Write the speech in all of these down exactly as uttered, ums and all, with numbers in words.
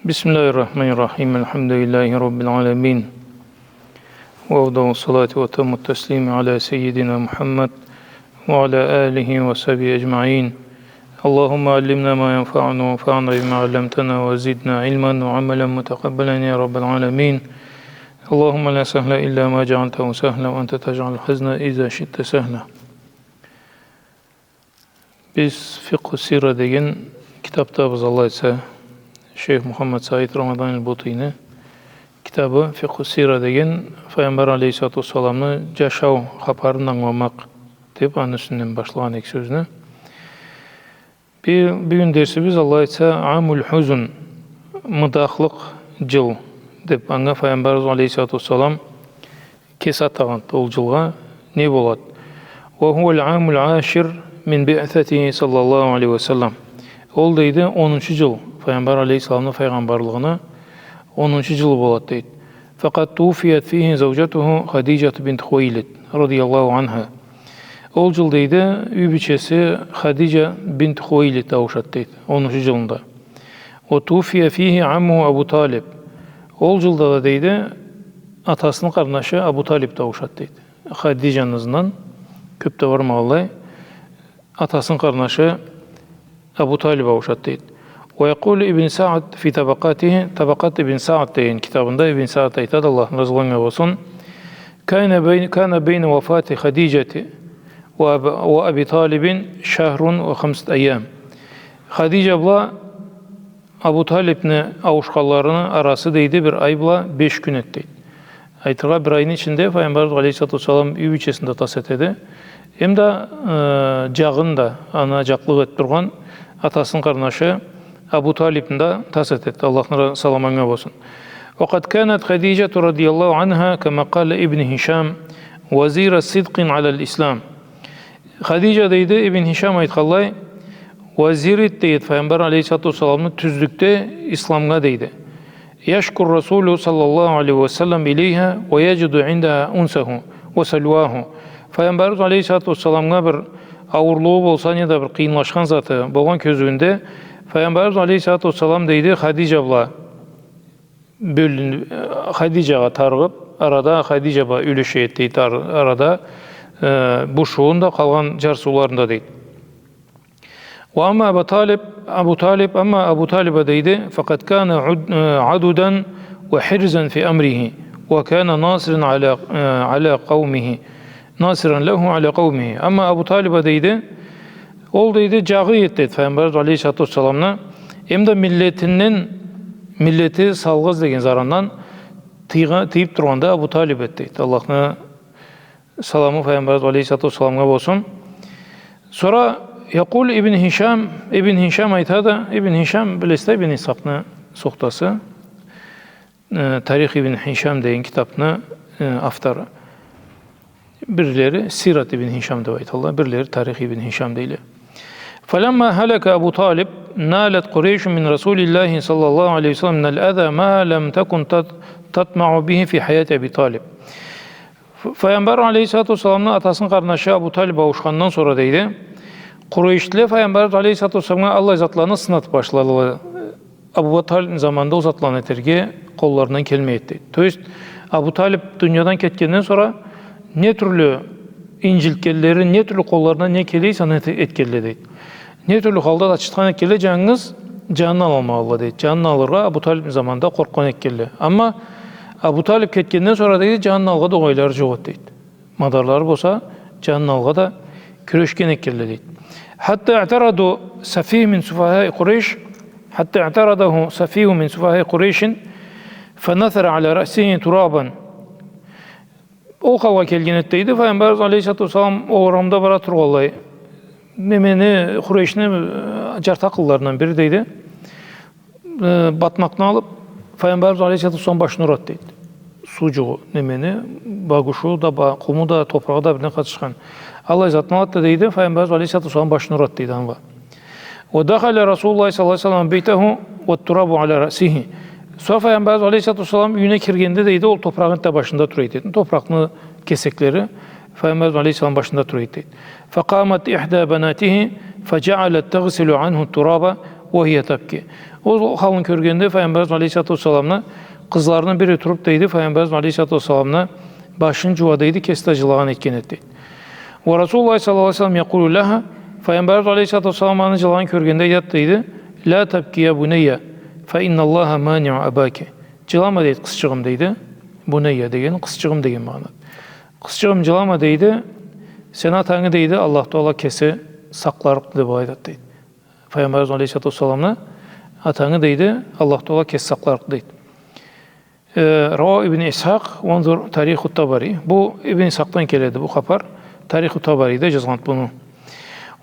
بسم الله الرحمن الرحيم. الحمد لله رب العالمين. وأفضل الصلاة وأتم التسليم على سيدنا محمد وعلى آله وصحبه أجمعين. اللهم علمنا ما ينفعنا وانفعنا بما علمتنا وزدنا علما وعملا متقبلا يا رب العالمين. اللهم لا سهل إلا ما جعلته سهلا وأنت تجعل الحزن إذا شئت سهلا. Биз Фикъху Сира деген китапдабыз, Аллах айтса, шейх Мухаммад Саид Рамадан аль-Бутийни китабы Фикъху Сира деген, Файгъамбар алейхиссалату уассаламны джашау хапарын ангыламакъ деп, аны юсюнден башлагъан эдик сёзню. Бю-, бюгюн дерсибиз, Аллах айтса, Амуль Хузн, мыдахлыкъ джыл деп, анга Файгъамбарыбыз алейхиссалату уассалам кеси атагъанды ол джылгъа. Не болады? وهو العام العاشر من بعثته صلى الله عليه وسلم. Ол, дейди, онунчу джыл, Файгъамбар алейхиссаламны файгъамбарлыгъыны онунчу джылы болады, дейди. فقد توفيت فيه زوجته خديجة بنت خويلد رضي الله عنها. Ол джыл, дейди, юй бийчеси Хадиджа бинт Хуейлид ауушады, дейди, онунчу джылында. وتوفي فيه عمه أبو طالب. Ол джылда да, дейди, атасыны къарнашы Абу Талиб да ауушады, дейди. Хадиджаны ызындан кёб да бармагъанлай, атасыны къарнашы Абу Талиб ауушады, дейди. ويقول ابن سعد في طبقاته, Табакъат ибн Саад деген китабында Ибн Саад айтады, Аллах андан разы болсун: كان بين، كان بين وفاة خديجة وأب-، وأبي طالب شهر وخمسة أيام. Хадиджа бла Абу Талибни ауушханларыны арасы, дейди, бир ай бла беш кюн эди, дейди. Айтыргъа, бир айны ичинде Файгъамбарыбыз алейхиссалату уассалам юй бийчесин да тас этеди. Эм да, э, джагъын да, аны джакълыкъ этиб тургъан атасыны къарнашы Абу Талибни да тас этеди. Аллахны ра-, саламы анга болсун. وقد كانت خديجة رضي الله عنها كما قال ابن هشام وزير صدق على الإسلام. Хадиджа, дейди, Ибн Хишам айтханлай, вазир эди, дейди, Файгъамбар алейхиссалату уассаламны тюзлюкде исламгъа, дейди. يشكو الرسول صلى الله عليه وسلم إليها ويجد عندها أنسه وسلواه. Файгъамбарыбыз алейхиссалату уассаламгъа бир ауурлугъу болса, неда бир къыйынлашхан заты болгъан кёзюуюнде, Файгъамбарыбыз алейхиссалату уассалам, дейди, Хадиджа бла бёлюн-, э, Хадиджагъа тарыгъыб, арада Хадиджа бла юлеше эди, дейди, ар-, арада, э, бушуун да, къалгъан джарсыуларын да, дейди. وأما أبا طالب، Абу Талиб, амма Абу Талиб а, дейди, فقد كان عد-، э, عضدا وحرزا في أمره، وكان ناصرا على، э، على قومه، ناصرا له على قومه. Амма Абу Талиб а, дейди, ол, дейди, джагъы эди, дейди, Файгъамбарыбыз алейхиссалату уассаламны, эм да миллетинден, миллети салгъыз деген зарандан тыйгъа-, тыйыб тургъан да Абу Талиб эди, дейди. Аллахны саламы Файгъамбарыбыз алейхиссалату уассаламгъа болсун. Сора يقول ابن هشام, Ибн Хишам айтады, Ибн Хишам, билесиз да, Ибн Исхакъны сохтасы, э, Тарих Ибн Хишам деген китабны, э, автору. Бирлери Сират Ибн Хишам деб айталла, бирлери Тарих Ибн Хишам дейле. فلما هلك أبو طالب نالت قريش من رسول الله صلى الله عليه وسلم من الأذى ما لم تكن تط-، تطمع به في حياة أبي طالب. Ф-, Файгъамбар алейхиссалату уассаламны атасыны къарнашы Абу Талиб ауушхандан сора, дейди, Къурейшлиле Файгъамбарыбыз алейхиссалату уассаламгъа аллай затланы сынатыб башладыла. Абу Талибни заманында ол затланы этерге къолларындан келмей эди, дейди. То есть, Абу Талиб дуниядан кетгенден сора не тюрлю инджилтгенлери, не тюрлю къолларындан не келе эсе, аны эт-, этгенле, дейди. Не тюрлю халда да чыкъгъан этгенле, джангыз джанын алалмагъанла, дейди. Джанын алыргъа Абу Талибни заманында къоркъгъан этгенле. Амма Абу Талиб кетгенден сора, дейди, джанын алыргъа да угъайлары джокъ эди, дейди. Мадарлары болса, джанын алыргъа да кюрешген этгенле, дейди. حتى اعترضه سفيه من سفهاء قريش، حتى اعترضه سفيه من سفهاء قريش فنثر على رأسه ترابا. Ол халгъа келген эди, дейди, Файгъамбарыбыз алейхиссалату уассалам ол орамда бара тургъанлай, немени, Къурейшни, э, джарты акъыллыларындан бири, дейди, э, батмакъны алыб, Файгъамбарыбыз алейхиссалату уассалам башына урады, дейди. Суу джугъу, немени, багушу да, ба-, къуму да, топурагъы да бир-бирине къатышхан. Аллай затны алады да, дейди, Файгъамбарыбыз алейхиссалату уассалам башына урады, дейди, анга. ودخل رسول الله صلى الله عليه وسلم بيته والتراب على رأسه. Сора Файгъамбарыбыз алейхиссалату уассалам юйюне киргенде, дейди, ол топуракъ энтда башында тура эди, дейди. Топуракъны кесеклери Файгъамбарыбыз алейхиссалам башында тура эди, дейди. فقامت إحدى بناته فجعلت تغسل عنه التراب وهي تبكي. Ол халын кёргенде Файгъамбарыбыз алейхиссалату уассаламны, къызларыны бири туруп, дейди, Файгъамбарыбыз алейхиссалату уассаламны башын джууа, дейди, кеси да джылагъан этген эди, дейди. ورسول الله صلى الله عليه وسلم يقول لها, Файгъамбарыбыз алейхиссалату уассалам аны джылагъанын кёргенде айтады, дейди: لا تبكي يا بني، فإن الله مانع أباك. Джылама, дейди, къызчыгъым, дейди. بني деген къызчыгъым деген магъанада. Къызчыгъым, джылама, дейди. Сени атангы, дейди, Аллах Таала кеси сакъларыкъды, деб алай айтады, дейди. Файгъамбарыбыз алейхиссалату уассаламны атангы, дейди, Аллах Таала кеси сакъларыкъды, дейди. Э, رواه ابن إسحاق وانظر تاريخ الطبري. Бу Ибн Исхакъдан келеди бу хапар. Тариху Табариде джазгъан буну.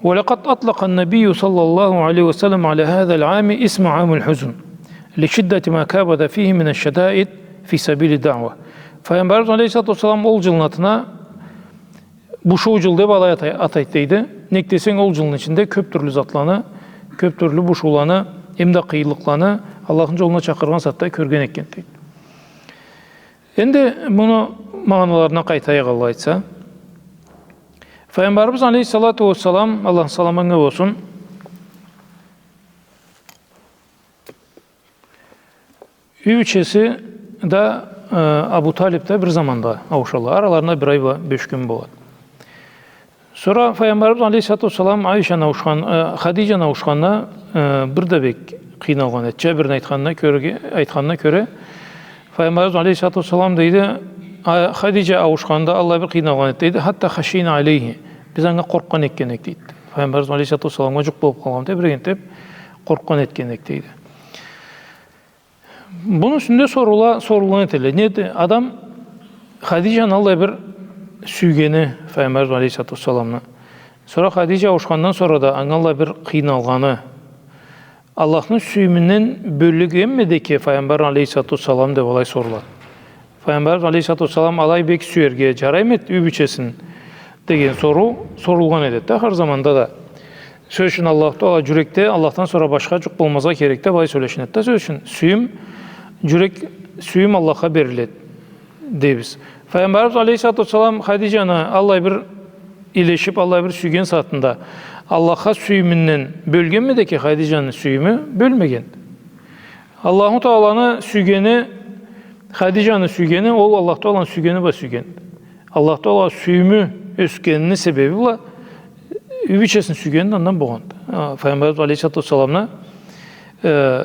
ولقد أطلق النبي صلى الله عليه وسلم على هذا العام اسم عام الحزن لشدة ما كابد فيه من الشدائد في سبيل الدعوة. Файгъамбарыбыз алейхиссалату уассалам ол джылны атына бушуу джыл деб алай атай-, атайды, дейди. Нек десенг, ол джылны ичинде кёб тюрлю затланы, кёб тюрлю бушууланы, эм да къыйынлыкъланы Аллахны джолуна чакъыргъан сагъатда кёрген экен, дейди. Энди муну магъаналарына къайтайыкъ, Аллах айтса. Файгъамбарыбыз алейхиссалату уассалам, Аллахны саламы анга болсун, юй бийчеси да, э, Абу Талиб да бир заманда ауушалла. Араларында бир ай бла беш кюн болады. Сора Файгъамбарыбыз алейхиссалату уассалам Айшаны ауушхан-, э, Хадиджаны ауушханына, э, бир да бек къыйналгъан эди. Джабирни айтханына кёре, айтханына кёре, Файгъамбарыбыз алейхиссалату уассалам, дейди, а, Хадиджа ауушханда аллай бир къыйналгъан эди, дейди. حتى خشينا عليه. Биз анга къоркъгъан этген эдик, дейди. Файгъамбарыбыз алейхиссалату уассаламгъа джукъ болуб къалгъан, тебреген деп къоркъгъан этген эдик, дейди. Муну юсюнде соруула-, сорулгъан этелле. Неди? Адам Хадиджаны аллай бир сюйгени Файгъамбарыбыз алейхиссалату уассаламны. Сора Хадиджа ауушхандан сора да анга аллай бир къыйналгъаны. Аллахны сюйюмюнден бёлгенмиди экен Файгъамбар алейхиссалату уассалам деп алай сорулады. Файгъамбарыбыз алейхиссалату уассалам алай бек сюерге джараймыды юй бийчесин деген соруу сорулгъан этеди да, хар заманда да. Сёз ючюн, Аллаху Тагъала джюрекде Аллахдан сора башха джукъ болмазгъа керек деп алай сёлешинеди да. Сёз ючюн, сюйюм, джюрек, сюйюм Аллахха бериледи, дейбиз. Файгъамбарыбыз алейхиссалату уассалам Хадиджаны аллай бир илешип, аллай бир сюйген сагъатында Аллахха сюйюмюнден бёлгенмиди экен Хадиджаны сюйюмю? Бёлмеген. Аллаху Тагъаланы сюйгени, Хадиджаны сюйгени, ол Аллаху Тагъаланы сюйгени бла сюйген. Аллаху Тагъалагъа сюйюмю ёсгенини себеби бла юй бийчесин сюйгени андан болгъан. А, Файгъамбарыбыз алейхиссалату уассаламны, э,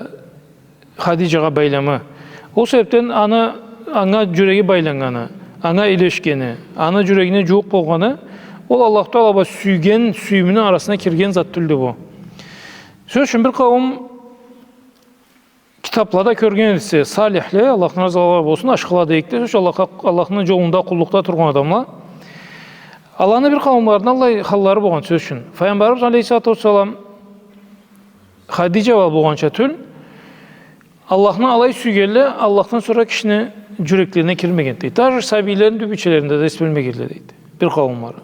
Хадиджагъа байламы. Ол себепден аны, анга джюреги байланнганы, анга илешгени, аны джюрегине джууукъ болгъаны, ол Аллаху Тагъала бла сюйген сюйюмню арасына кирген зат тюлдю бу. Сёз ючюн, бир къауум китаплада кёрген этсе, салихле, Аллахдан разылыкъ болсун, ашхыла дейик да, сёз ючюн, Аллахха, Аллахны джолунда, къуллукъда тургъан адамла. Аланы бир къауумларында аллай халлары болгъан, сёз ючюн. Файгъамбарыбыз алейхиссалату уассалам Хадиджа бла болгъанча тюл, Аллахны алай сюйгенле, Аллахдан сора кишини джюреклерине кирмегенди, дейди. Даже сабийлерини тюбючелеринде да эс бёлмегенле, дейди, бир къауумлары.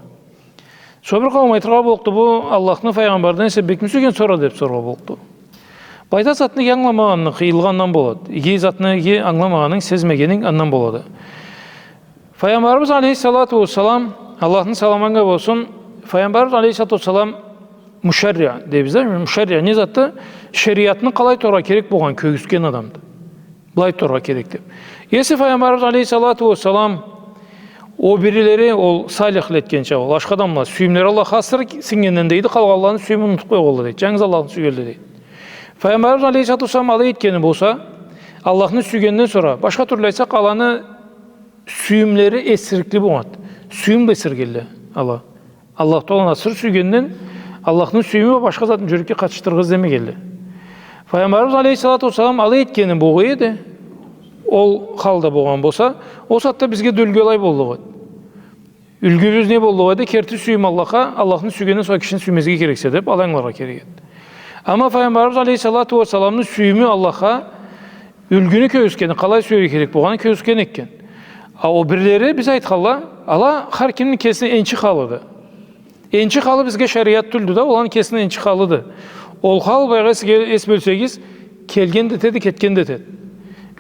Сора бир къауум айтыргъа боллукъду, бу Аллахны, файгъамбардан эсе бекми сюйген сора деп сорургъа боллукъду. Былайда затны иги ангыламагъанынг къыйынлыгъы андан болады. Иги затны иги ангыламагъанынг, сезмегенинг андан болады. Файгъамбарыбыз алейхиссалату уассалам, Аллахны саламы анга болсун, Файгъамбарыбыз алейхиссалату уассалам мушарриъ дейбиз да, мушарриъ не затды? Шериатны къалай турургъа керек болгъанын кёргюзтген адамды. Былай турургъа керек деп. Если Файгъамбарыбыз алейхиссалату уассалам, ол бирилери, ол салихле этгенча, ол ашхы адамла, сюйюмлери Аллахха асыры сингенден, дейди, къалгъанланы сюйюмюн унутуп къойгъанла, дейди. Джангыз Аллахны сюйгенле, дейди. Файгъамбарыбыз алейхиссалату уассалам алай этгени болса, Аллахны сюйгенден сора, башха тюрлю айтсакъ, аланы сюйюмлери эсирикли болгъанды. Сюйюм бла эсиргенле ала. Аллаху Тагъаланы асыры сюйгенден, Аллахны сюйюмю бла башха затны джюрекге къатышдырыргъа излемегенле. Файгъамбарыбыз алейхиссалату уассалам алай этгени болгъан эди, ол халда болгъан болса, ол сагъатда бизге да юлгю алай боллукъ эди. Юлгюбюз не боллукъ эди? Керти сюйюм Аллахха, Аллахны сюйгенден сора кишини сюймезге керексе деп, алай ангыларгъа керек эди. Амма Файгъамбарыбыз алейхиссалату уассаламны сюйюмю Аллахха юлгюню кёргюзтгени, къалай сюерге керек болгъаны кёргюзтген экен. А ол бирлери, биз айтханла, ала хар кимни кесини энчи халыды. Энчи халы бизге шериат тюлдю да, оланы кесини энчи халыды. Ол хал, баягъы, эс, эс бёлсегиз, келген да этеди, кетген да этеди.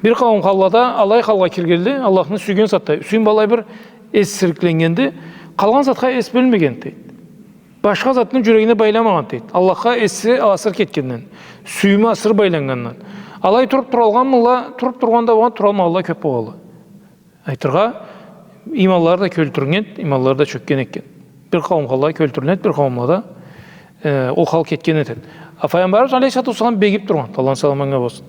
Бир къауум халлада алай халгъа киргенди, Аллахны сюйген сагъатда, сюйюм бла алай бир эсирикленнгенди, къалгъан затха эс бёлмегенди, дейди. Башха затны джюрегине байламагъан, дейди. Аллахха эси асыры кетгенден, сюйюмю асыры байланнгандан. Алай туруб туралгъанмыла, туруб тургъан да болгъан, туралмагъанла кёб болгъанла. Айтыргъа, иманлары да кёлтюрюннген, иманлары да чёкген экен. Бир къауумгъа Аллах кёлтюрюнеди, бир къауумгъа да, э, ол хал кетген этеди. А Файгъамбарыбыз алейхиссалату уассалам бегиб тургъан, Аллахны саламы анга болсун.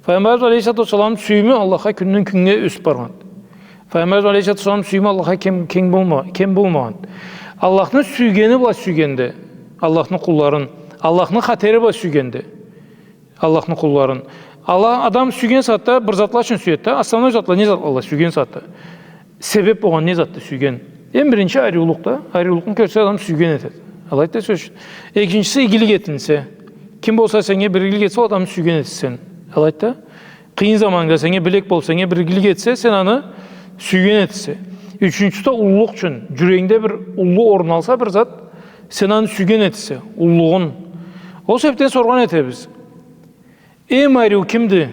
Файгъамбарыбыз алейхиссалату уассалам сюйюмю Аллахха кюнден кюннге ёсюб баргъан. Файгъамбарыбыз алейхиссалату уассалам сюйюмю Аллахха кем, кенг болма-, кем болмагъан. Аллахны сюйгени бла сюйгенде Аллахны къулларын, Аллахны хатери бла сюйгенде Аллахны къулларын. Аллах адам сюйген сагъатда бир затла ючюн сюеди да, основной затла, не затла сюйген сагъатда? Себеб болгъан не затды сюйген? Эм биринчи ариулукъ да, ариулукъну кёрсе адам сюйген этеди. Алайды да сёз ючюн. Экинчиси игилик этилсе. Ким болса сеннге бир игилик этсе, ол адамны сюйген этесе сен. Алайды да. Къыйын заманынга сеннге билек болуп, сеннге бир игилик этсе, сен аны сюйген этесе. Ючюнчюсю да уллулукъ ючюн, джюрегингде бир уллу орун алса бир зат, сен аны сюйген этесе, уллулугъун. Ол себебден соргъан этебиз. Эм ариу кимди?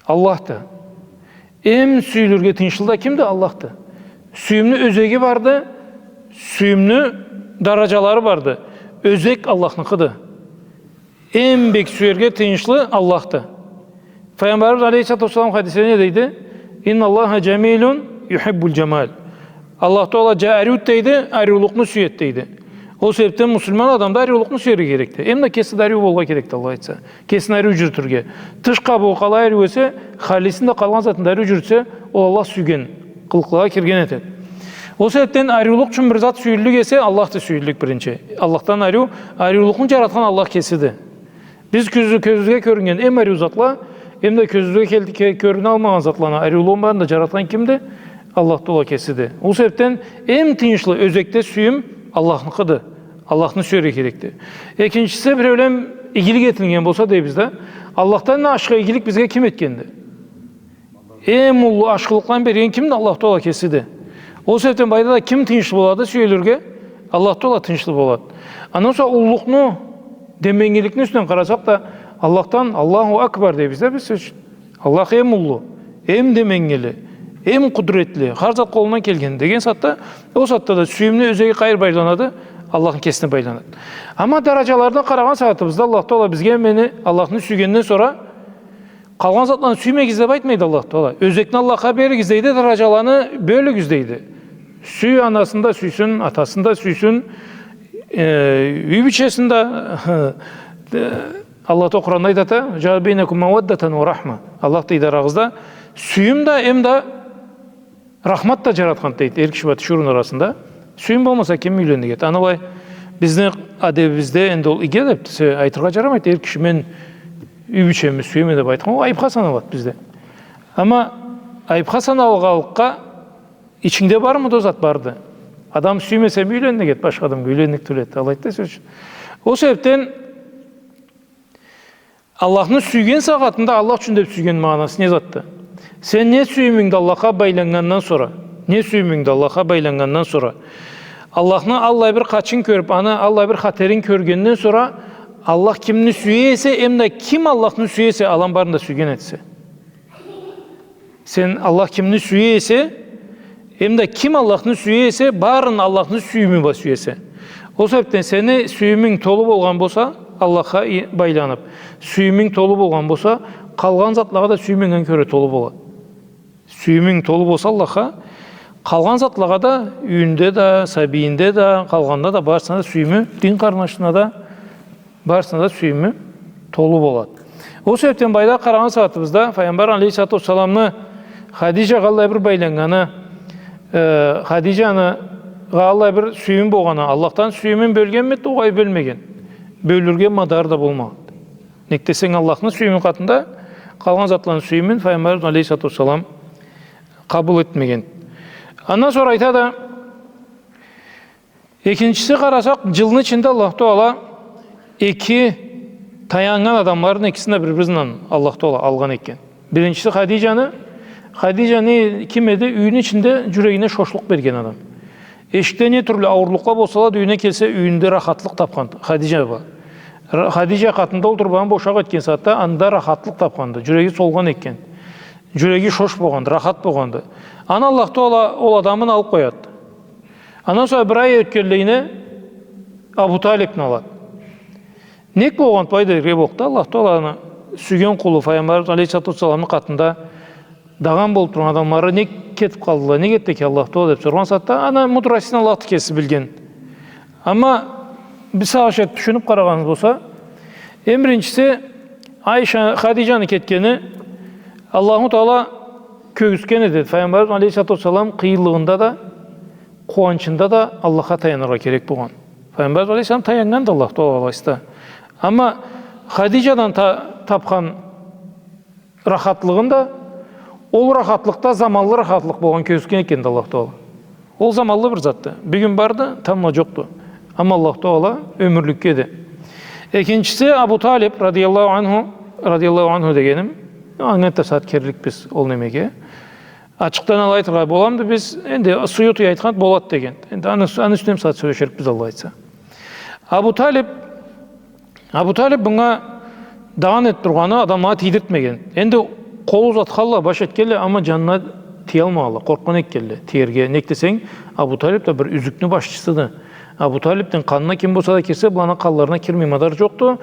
Аллахды. Эм сюйюлюрге тыйыншлы да кимди? Аллахды. Сюйюмню ёзеги барды, сюйюмню даражалары барды. Ёзек Аллахныкъыды. Эм бек сюерге тыйыншлы Аллахды. Файгъамбарыбыз алейхиссалату уассалам хадисинде не дейди? «Инна Аллаха джамилюн юхиббуль джамаль». Аллах Тагъала джа-, ариуду дейди, ариулукъну сюеди дейди. Ол себебден муслиман адам да ариулукъну сюерге керекди. Эм да кеси да ариу болургъа керекди, Аллах айтса. Кесин ариу джюрютюрге. Тыш къабыгъы къалай ариу эсе, халисин да, къалгъан затын да ариу джюрютсе, ол Аллах сюйген къылыкълагъа кирген этеди. Ол себебден ариулукъ ючюн бир зат сюйюллюк эсе, Аллах да сюйюллюк биринчи. Аллахдан ариу, ариулукъну джаратхан Аллах кесиди. Биз кёзю-, кёзюбюзге кёрюннген эм ариу затла, эм да кёзюбюзге кел-, ке-, кёрюналмагъан затланы ариулугъун барын да джаратхан кимди? Аллах Тагъала кесиди. Ол себебден эм тыйыншлы ёзекде сюйюм Аллахныкъыды. Аллахны сюерге керекди. Экинчиси, биреулен игилик этилген болса дейбиз да, Аллахдан ашхы игилик бизге ким этгенди? Эм уллу ашхылыкъланы берген кимди? Аллах Тагъала кесиди. Ол себебден былайда да ким тыйыншлы болады сюелирге? Аллах Тагъала тыйыншлы болады. Андан сора уллулукъну, деменгиликни юсюнден къарасакъ да, Аллахдан, Аллаху Акбар дейбиз да биз сёз ючюн. Аллах эм уллу, эм деменгили, эм къудретли, хар зат къолундан келген деген сагъатда, ол сагъатда да сюйюмню ёзеги къайры байланады? Аллахны кесине байланады. Амма даражаларына къарагъан сагъатыбызда Аллах Тагъала бизге мени Аллахны сюйгенден сора къалгъан затланы сюймегиз деп айтмайды Аллах Тагъала. Ёзекни Аллахха беригиз дейди, даражаланы бёлюгюз дейди. Сюй, анасын да сюйсюн, атасын да сюйсюн, э, юй бийчесин да. Аллах Тагъала Къуранда айтады: «Джаала байнакум маваддатан ва рахма». Аллах дейди, арагъызда сюйюм да, эм да рахмат да джаратханды дейди эр киши бла тиширыуну арасында. Сюйюм болмаса, ким юйленнек эди? Аны былай бизни адебибизде энди ол иги адебди, айтыргъа джарамайды. Эр киши, мен юй бийчемни сюеме деп айтхан, ол айыпха саналады бизде. Амма айыпха саналгъанлыкъгъа ичингде бармыды ол зат? Барды. Адам сюймесе, юйленнек эди, башха адамгъа юйленнек тюл эди. Алайды да сёз ючюн. Ол себебден Аллахны сюйген сагъатында Аллах ючюн деп сюйген магъанасы не затды? Сен не сюйюмюнгдю Аллахха байланнгандан сора, не сюйюмюнгдю Аллахха байланнгандан сора, Аллахны аллай бир къачын кёрюп, аны аллай бир хатерин кёргенден сора, Аллах кимни сюе эсе, эм да ким Аллахны сюе эсе, аланы барын да сюйген этесе. Сен Аллах кимни сюе эсе, эм да ким Аллахны сюе эсе, барын Аллахны сюйюмю бла сюе эсе. Ол себебден сени сюйюмюнг толу болгъан болса, Аллахха и-, байланып, сюйюмюнг толу болгъан болса, къалгъан затлагъа да сюйюмюнг анга кёре толу болады. Сюйюмюнг толу болса Аллахха, къалгъан затлагъа да, юйюнгде да, сабийингде да, къалгъанда да, барысына да сюйюмю, дин къарнашына да, барысына да сюйюмю толу болады. Ол себебден былайда къарагъан сагъатыбызда Файгъамбар алейхиссалату уассаламны Хадиджагъа аллай бир байланнганы, э, Хадиджаны, гъа аллай бир сюйюмю болгъаны, Аллахдан сюйюмюн бёлгенмиди, огъай, бёлмеген. Бёлюрге мадары да болмагъанды. Нек десенг, Аллахны сюйюмю къатында къалгъан затланы сюйюмюн Файгъамбар алейхиссалату уассалам къабыл этмеген. Андан сора айтады, экинчиси, къарасакъ, джылны ичинде Аллах Тагъала эки таяннган адамланы экисин да бир-биринден Аллах Тагъала алгъан экен. Биринчиси Хадиджаны, Хадиджа не, ким эди? Юйню ичинде джюрегине шошлукъ берген адам. Эшикде не тюрлю ауурлукъла болсала да, юйюне келсе, юйюнде рахатлыкъ тапханды Хадиджа бла. Ра-, Хадиджа къатында олтуруп, аны бошакъ этген сагъатда, анда рахатлыкъ тапханды. Джюреги солгъан экен. Джюреги шош болгъанды, рахат болгъанды. Аны Аллах Тагъала ол адамын алып къояды. Андан сора бир ай ётгенлейине Абу Талибни алады. Нек болгъан былай дерге боллукъду, Аллах Тааланы сюйген къулу Файгъамбарыбыз алейхиссалату уассаламны къатында дагъан болуп тургъан адамлары нек кетип къалдыла, нек этди экен Аллах Таала деп соргъан сагъатда, аны мудростун Аллахды кеси билген. Амма биз сагъыш этип тюшюнюп къарагъаныбыз болса, эм биринчиси, Айша, Хадижаны кетгени Аллаху Таала кёргюзтген эди. Файгъамбарыбыз алейхиссалату уассалам къыйынлыгъында да, къууанчында да Аллахха таяныргъа керек болгъан. Файгъамбарыбыз алейхиссалам таяннган да Аллах Таалагъа алайсыз да. Амма Хадижадан та-, тапхан рахатлыгъын да, ол рахатлыкъ да заманлы рахатлыкъ болгъан кёргюзтген экен да Аллах Таала. Ол заманлы бир затды. Бюгюн барды, тамбла джокъду. Амма Аллах Таала ёмюрлюкгеди. Экинчиси, Абу Талиб радияллаху анху, радияллаху анху дегеним, анга да сагъат кирликбиз ол немеге. Ачыкъдан алай айтыргъа боламыды биз, энди Суюти айтхан болад деген. Энди аны, аны юсюнден сагъат сёлеширикбиз, Аллах айтса. Абу Талиб, Абу Талиб мынга дагъан этип тургъаны адамлагъа тийдиртмеген. Энди къол узатханла, баш этгенле, амма джанына тиялмагъанла, къоркъгъан этгенле тиерге. Нек десенг, Абу Талиб да бир юзюкню башчысыды. Абу Талибни къанына ким болса да кирсе, буланы къанларына кирмей мадар джокъду.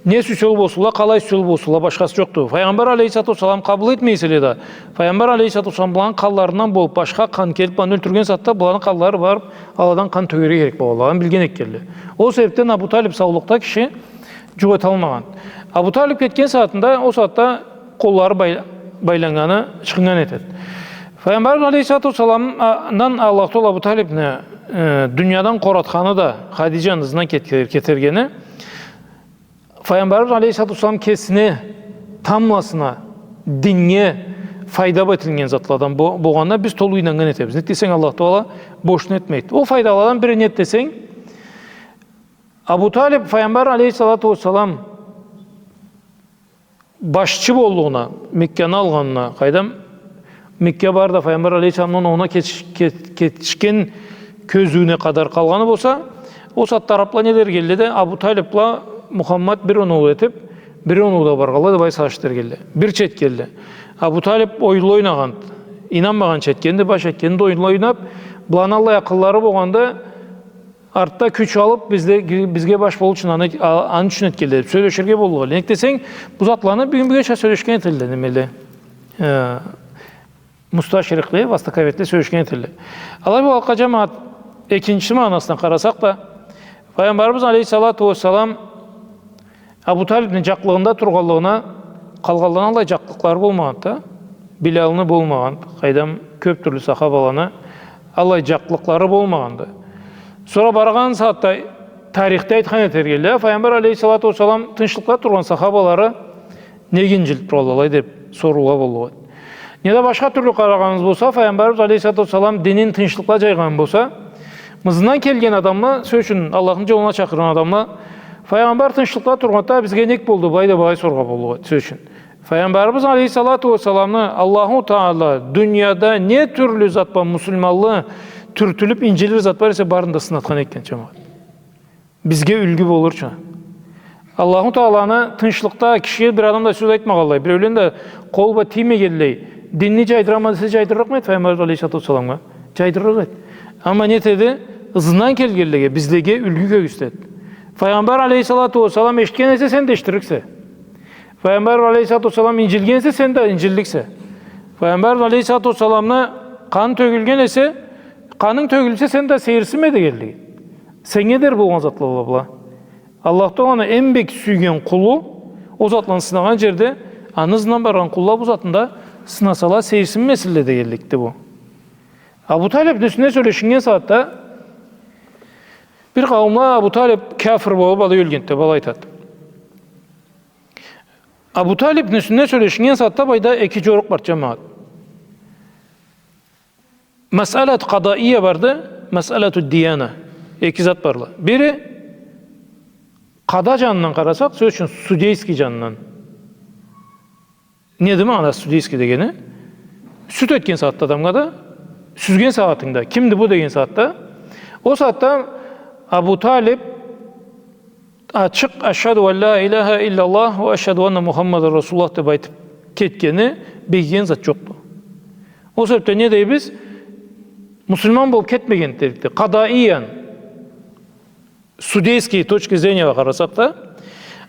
Не сюйсе ол болсунла, къалай сюйсе ол болсунла, башхасы джокъду. Файгъамбар алейхиссалату уассалам къабыл этмей эселе да, Файгъамбар алейхиссалату уассалам буланы къанларындан болуп, башха къан келип, буланы ёлтюрген сагъатда буланы къанлары барып, аладан къан тёгерге керек болгъанлыгъын билген этгенле. Ол себепден Абу Талиб саулукъда киши джукъ эталмагъан. Абу Талиб кетген сагъатында, ол сагъатда къоллары бай-, байланнганы чыкъгъан этеди. Файгъамбарыбыз алейхиссалату уассаламдан Аллах Таала Абу Талибни, э, дуниядан къоратханы да, Хадиджаны ызындан кет-, кетергени, Файгъамбарыбыз алейхиссалату уассалам кесине, тамбласына, диннге файда этилген затладан бо-, болгъанына биз толу ийнаннган этебиз. Нек десенг, Аллах Таала бошуна этмейди. Ол файдаладан бири нек десенг, Абу Талиб Файгъамбар алейхиссалату уассалам башчы боллугъуна, Мекканы алгъанына, къайдам, Мекка бары да Файгъамбар алейхиссаламны оноуна кет-, кет-, кетишген кёзюуюне къадар къалгъаны болса, ол сагъатда арапла не дер эдиле да, Абу Талиб бла Мухаммад бир оноу этип, бир оноуда баргъанла деп, былай сагъыш этерге эдиле. Бирча этгенле. Абу Талиб оюнла ойнагъан, ийнанмагъанча этгенди, баш этгенди, оюнла ойнап, буланы аллай акъыллары болгъанды, артда кюч алып, бизде, бизге баш болуучун аны, а-, аны ючюн этгенле деп сёлеширге боллукъ эдиле. Нек десенг, бу затланы бюгюн-бюгеча сёлешген этелле, немеле, э, мусташрикле, востоковедле сёлешген этелле. Алай бу алкъа, джамагъат, экинчи магъанасына къарасакъ да, Файгъамбарыбыз алейхиссалату уассалам Абу Талибни джакълыгъында тургъанлыгъына, къалгъанланы аллай джакълыкълары болмагъанды да, Билалны болмагъанды, къайдам, кёп тюрлю сахабаланы аллай джакълыкълары болмагъанды. Сора баргъан сагъатда тарихде айтхан этерге эдиле, Файгъамбар алейхиссалату уассалам тынчлыкъда тургъан сахабалары нек инджилип туралла алай деп соруугъа боллукъ эди. Неда башха тюрлю къарагъаныбыз болса, Файгъамбарыбыз алейхиссалату уассалам динин тынчлыкъда джайгъан болса, ызындан келген адамла, сёз ючюн, Аллахны джолуна чакъыргъан адамла, Файгъамбар тынчлыкъда тургъанда бизге нек болду былай да былай соргъа боллукъ эди, сёз ючюн. Файгъамбарыбыз алейхиссалату уассаламны Аллаху Таала дунияда не тюрлю зат бла муслиманлы тюртюлюп инджилир зат бар эсе, барын да сынатхан экен, джамагъат. Бизге юлгю болурча. Аллаху Тааланы тынчлыкъда кишиге бир адам да сёз айтмагъанлай, биреулен да къол бла тиймегенлей, динни джайдырама десе, джайдырырыкъмы эди Файгъамбарыбыз алейхиссалату уассаламгъа? Джайдырырыкъ эди. Амма не этеди? Ызындан келгенлеге, бизлеге юлгю кёргюзтеди. Файгъамбар алейхиссалату уассалам эшитген эсе, сен да эшитириксе. Файгъамбар алейхиссалату уассалам инджилген эсе, сен да инджилликсе. Файгъамбар алейхиссалату уассаламны къаны тёгюлген эсе, къанынг тёгюлсе, сен да сейирсинме дегенлиги. Сеннге дер болгъан затла была. Аллах Тааланы эм бек сюйген къулу ол затланы сынагъан джерде, аны ызындан баргъан къулла бу затны да сынасала, сейирсинмесинле дегенликди бу. Абу Талибни юсюнде сёлешиннген сагъатда бир къауумла Абу Талиб кяфыр болуп, алай ёлгенди деп, алай айтады. Абу Талибни юсюнде сёлешиннген сагъатда былайда эки джорукъ бар, джамагъат. Масъалат къадаия барды, масъалату дияна. Эки зат барла. Бири, къада джанындан къарасакъ, сёз ючюн, судейский джанындан. Неди магъанасы судейский дегени? Сюд этген сагъатда адамгъа да, сюзген сагъатынгда, кимди бу деген сагъатда, ол сагъатда Абу Талиб ачыкъ «Ашхаду ан ля иляха илляллах ва ашхаду анна Мухаммадан Расулуллах» деп айтып кетгени, бегиген зат джокъду. Ол себепден не дейбиз? Муслиман болуп кетмеген дедик да. Къадаиян, судейский точки зрения бла къарасакъ да,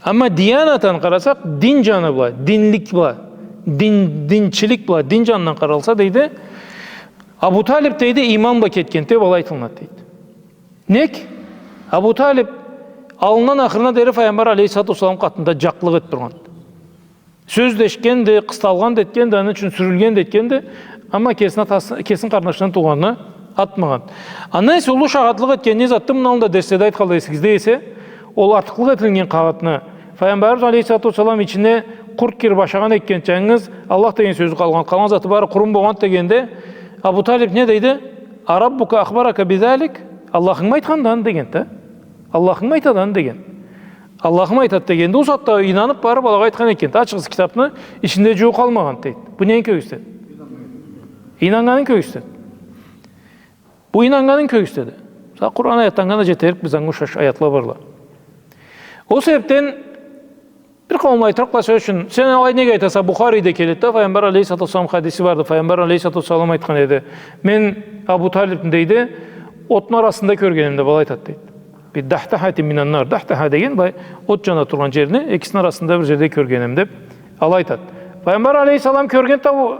амма диянатан къарасакъ, дин джаны бла, динлик бла, дин, динчилик бла, дин джанындан къаралса, дейди, Абу Талиб, дейди, иман бла кетгенди деп алай айтылынады, дейди. Нек? Абу Талиб аллындан ахырына дери Файгъамбар алейхиссалату уассалам къатында джакълыкъ этип тургъанды. Сёз да эшитгенди, къысталгъан да этгенди, аны ючюн сюрюлген да этгенди. Амма кесини атасы, кесини къарнашындан туугъанына атмагъан. Андан эсе уллу шагъатлыкъ этген не затды, муну аллында дерследе айтханла эсигизде эсе, ол артыкълыкъ этилинген къагъытны, Файгъамбарыбыз алейхиссалату уассалам ичине къурт кирип ашагъан этгенча, джангыз Аллах деген сёзю къалгъан, къалгъан заты бары къурум болгъан дегенде, Абу Талиб не дейди? «Араббука ахбарака бизалик?» Аллахынгмы айтханды аны дегенди да. Аллахынгмы айтады аны деген. Аллахым айтады дегенде, ол сагъатда ийнанып барып, алагъа айтхан экен. Ачыгъыз китапны, ичинде джууукъ къалмагъан, дейди. Бу нени кёргюзтеди? Ийнаннганын кёргюзтеди. Бу ийнаннганын кёргюзтеди. Мисал, Къуран аятланнган да джетерик, биз анга ушаш аятла барла. Ол себепден бир къауумла айтырыкъла, сёз ючюн, сен алай нек айтаса, Бухариде келеди да, Файгъамбар алейхиссалату уассалам хадиси барды. Файгъамбар алейхиссалату уассалам айтхан эди. Мен Абу Талибни, дейди, отну арасында кёргенем деп алай айтады, дейди. «Би дахтахати минан нар». Дахтаха деген былай от джана тургъан джерни экисини арасында бир джерде кёргенем деп алай айтады. Файгъамбар алейхиссалам кёргенди да Абу,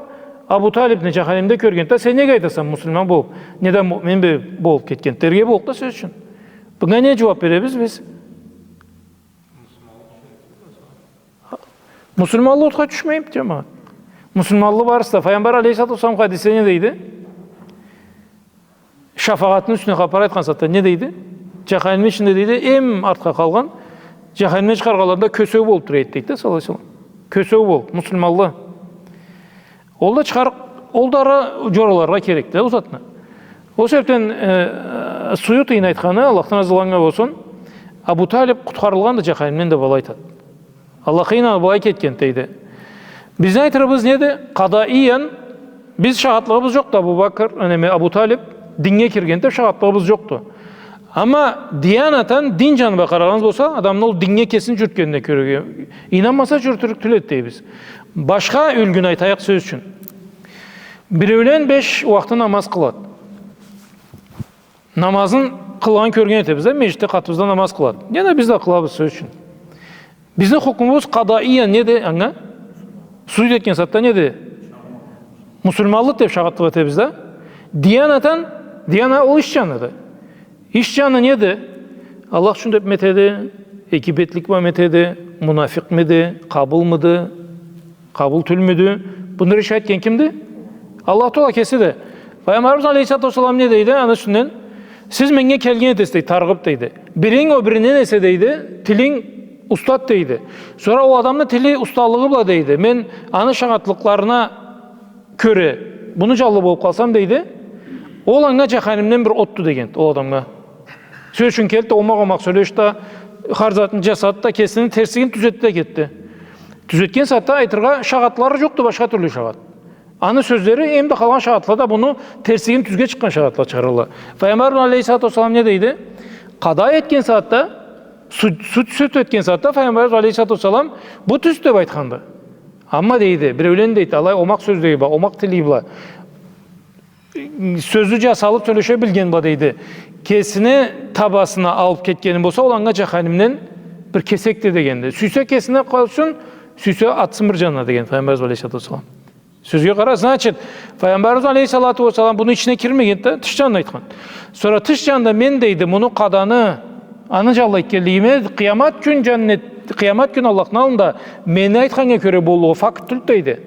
Абу Талибни джаханимде кёргенди да, сен нек айтаса, муслиман болуп, неда муъмин бе-, болуп кетгенди дерге боллукъду, сёз ючюн. Бунга не джууап беребиз биз? Муслиманлы отха тюшмейми, джамагъат? Муслиманлы барысы да. Файгъамбар алейхиссалату уассалам хадисде не дейди? Шафагъатны юсюне хапар айтхан сагъатда не дейди? Джаханимни ичинде, дейди, эм артха къалгъан, джаханимден чыгъарылгъанлардан кёсеу болуп тура эди, дейди да, саллаллаху алейхи ва саллам. Кёсеу болуп, муслиманлы. Ол да чыгъарыкъ, ол да ара джораларгъа керекди ол затны. Ол себепден, э, Суютийни айтханы, Аллахдан разылыкъ анга болсун, Абу Талиб къутхарылгъанды джаханимден деп алай айтады. Аллахха ийнанып алай кетген, дейди. Бизни айтырыбыз неди? Къадаиян, биз шагъатлыгъыбыз джокъду Абу Бакр, неме, Абу Талиб динге кирген деп шагъатлыгъыбыз джокъду. Амма диянатан, дин джаны бла къарагъаныбыз болса, адамны ол динге кесин джюрютгенине кёре, ийнанмаса, джюрютюрюк тюл эди дейбиз. Башха юлгюню айтайыкъ, сёз ючюн. Биреулен беш уахты намаз къылады. Намазын къылгъан кёрген этебиз да, межгитде къатыбызда намаз къылады. Неда биз да къылабыз, сёз ючюн. Бизни хукмубуз къадаиян неди анга? Суд этген сагъатда неди? Муслиманлыкъ деп шагъатлыкъ этебиз да. Диянатан, дияна ол иш джаныды. Иш джаны неди? Аллах ючюн депми этеди, экибетлик бламы этеди, мунафикъмиди, къабылмыды, къабыл тюлмюдю? Буну решать этген кимди? Аллах Тагъала кесиди. Файгъамбарыбыз алейхиссалату уассалам не дейди аны юсюнден? Сиз меннге келген этесиз, дейди, тарыгъып, дейди. Биринг ол биринден эсе, дейди, тилинг устады, дейди. Сора ол адамны тили усталыгъы бла, дейди, мен аны шагъатлыкъларына кёре буну джанлы болуп къалсам, дейди, ол анга джаханимден бир отду деген, ол адамгъа. Сёз ючюн, келди да, омакъ-омакъ сёлешди да, хар затны джасады да, кесини терслигин тюзетди да кетди. Тюзетген сагъатда айтыргъа шагъатлары джокъду, башха тюрлю шагъат. Аны сёзлери, эм да къалгъан шагъатла да буну терслигин, тюзге чыкъгъан шагъатла чыгъаралла. Файгъамбар алейхиссалату уассалам не дейди? Къада этген сагъатда, суд, суд, суд этген сагъатда Файгъамбар алейхиссалату уассалам бу тюз деп айтханды. Амма, дейди, биреулен, дейди, алай омакъ сёзлеги бла, омакъ тили бла, сёзю джасалып сёлеше билген бла, дейди, кесини табасына алып кетгени болса, ол анга джаханимден бир кесекди дегенди. Сюйсе кесине къойсун, сюйсе атсын бир джанына деген Файгъамбарыбыз алейхиссалату уассалам. Сёзге къара, значит, Файгъамбарыбыз алейхиссалату уассалам буну ичине кирмеген да, тыш джанын айтхан. Сора тыш джанында мен, дейди, муну къаданы, аны джанлы этгенлигиме, къыямат кюн джаннет, къыямат кюн Аллахны аллында мени айтханнга кёре боллугъу факт тюлдю, дейди.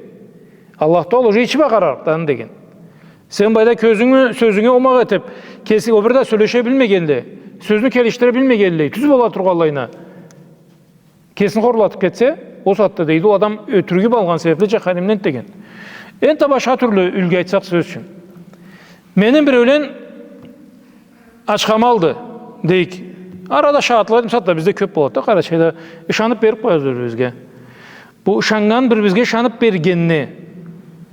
Аллах Тагъала уже ичи бла къарарыкъды аны деген. Сен былайда кёзюнгю, сёзюнге омакъ этип, кеси ол бир да сёлеше билмегенлей, сёзню келишдире билмегенлей, тюз бола тургъанлайына кесин хорлатып кетсе, ол сагъатда, дейди, ол адам ётюрюгю болгъан себепли джаханимден деген. Энтда башха тюрлю юлгю айтсакъ, сёз ючюн. Мени биреулен ачхамалды, дейик. Арада шагъатлыкъ этген сагъатда бизде кёп болады да, Къарачайда ышанып берип къоябыз бир-бирибизге. Бу ышаннган, бир-бирибизге ышанып бергенни,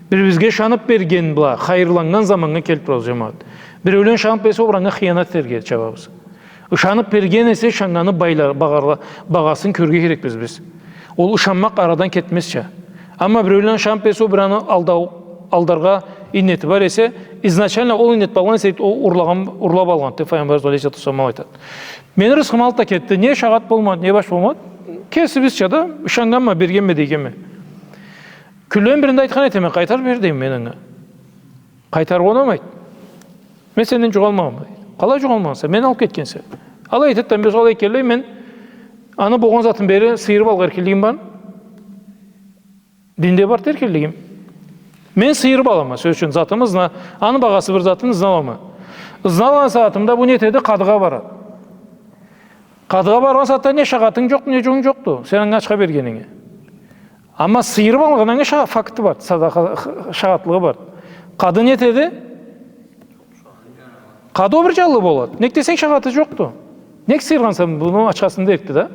бир-бирибизге ышанып берген бла хайырланнган заманнга келип турабыз, джамагъат. Биреулен ышанып берсе, ол бир анга хыянат этерге чабабыз. Ышанып берген эсе, ышаннганы байла-, багъарла-, багъасын кёрюрге керекбиз биз. Ол ышанмакъ арадан кетмезча. Амма биреулен ышанып берсе, ол бир аны алдау-, алдаргъа иннети бар эсе, изначально ол иннет болгъан эсе, ол урлагъан, урлап алгъанды, деб Файгъамбарыбыз алейхиссалату уассалам айтады. Мени рызкъым аллы да кетди, не шагъат болмады, не баш болмады. Кесибизча да ышаннганма, бергенме, дегенме. Кюнлени биринде айтхан этеме, къайтарыб бер, дейме мен анга. Къайтарыб унамайды. Мен сенден джукъ алмагъанма, дейди. Къалай джукъ алмагъанса, мени аллы кетгенсе. Алай айтады да, мен алай келлей, мен аны болгъан затын бери сыйырыб алыргъа эркинлигим бар. Динде бар эркинлигим. Мен сыйырыб алама, сёз ючюн, затымы ызна-, аны багъасы бир затын ызналама. Ызналгъан сагъатымда бу не этеди, къадыгъа барады. Къадыгъа баргъан сагъатда не шагъатынг джокъду, не джугъунг джокъду сен анга ачха бергенинге. Амма сыйырыб алгъанынга ша-, факты бар, садакъа, х-, шагъатлыгъы бар. Къады не этеди? Къады ол бир джанлы болады. Нек десенг, шагъаты джокъду. Нек сыйыргъанса муну ачхасын дерикди да.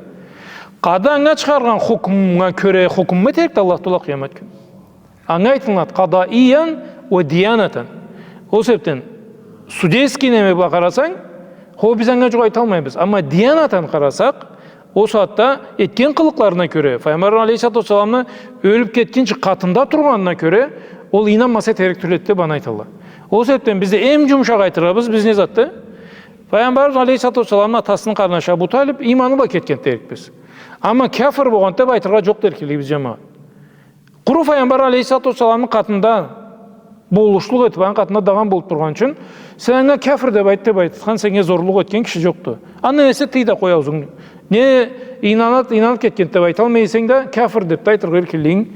Къады анга чыгъаргъан хукмунга кёре хукму этерикди Аллах Тааля къыямат кюн. Анга айтылынады, къадаиян уа диянатан. Ол себебден судейский неме бла къарасанг, хо, биз анга джукъ айталмайбыз. Амма диянатан къарасакъ, ол сагъатда этген къылыкъларына кёре, Файгъамбар алейхиссалату уассаламны ёлюб кетгинчи къатында тургъанына кёре, ол ийнанмаса этерик тюл эди деб аны айталла. Ол себебден бизде эм джумушакъ айтырыгъыбыз биз не затды? Файгъамбарыбыз алейхиссалату уассаламны атасыны къарнашы Абу Талиб иманы бла кетген дерикбиз. Амма кяфыр болгъанды деб айтыргъа джокъду эркинлигибиз, джамагъат. Къуру Файгъамбар алейхиссалату уассаламны къатында болушлукъ этиб, аны къатында дагъан болуб тургъан ючюн, сен анга кяфыр деб айт деб айтхан, сеннге зорлукъ этген киши джокъду. Андан эсе тый да къой аузунгу. Не ийнанад, ийнаныб кетгенди деб айталмай эсенг да, кяфыр деб да айтыргъа эркинлигинг